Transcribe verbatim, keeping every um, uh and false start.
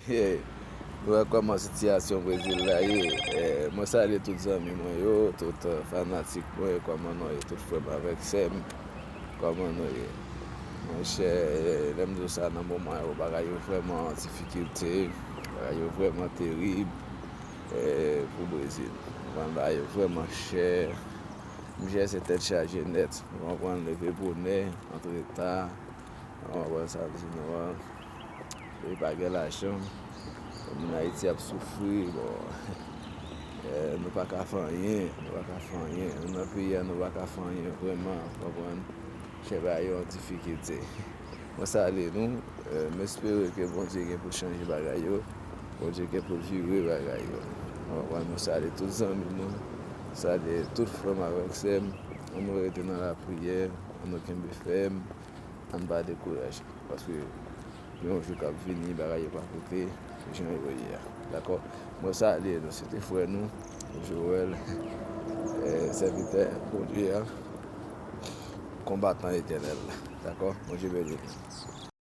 Nou wè kòman sitiyasyon Brezil la ye. Eh, mwen salye tout zanmi mwen yo, tout, eh, fanatik mwen, kòman nou ye, tout frè m avèk sè m, kòman nou ye? Monchè, eh, lè m di w sa nan moman yo, bagay yo vrèman an difikilte, bagay yo vrèman terib, eh, pou Brezil. Ou konprann, bagay yo vrèman chè. Monchè, se tèt chaje nèt. Ou konprann, leve bonè, antre ta. Ou konprann sa m di nou an? Peyi pa gen lajan. Moun Ayiti ap soufri, bon. Eh, nou pa ka fè anyen, nou pa ka fè anyen. Nou nan peyi a, nou pa ka fè anyen, vrèman, ou konprann? Chè bagay yo an difikilte. Mwen salye nou, eh, m espere ke Bondye gen pou chanje bagay yo. Bondye gen pou l vire bagay yo. Ou konprann? Mwen salye tout zanmi mwen, salye tout frè m avèk sè m. Ann nou rete nan lapriyè, ann nou kenbe fèm, ann pa dekouraje. Paske gen yon jou k ap vini, bagay yo p ap rete jan yo ye a. Dakò? Mwen salye nou, se te frè nou, Joel, eh, sèvitè Bondye a, konbatan etènèl la. Dakò? Bondye beni nou.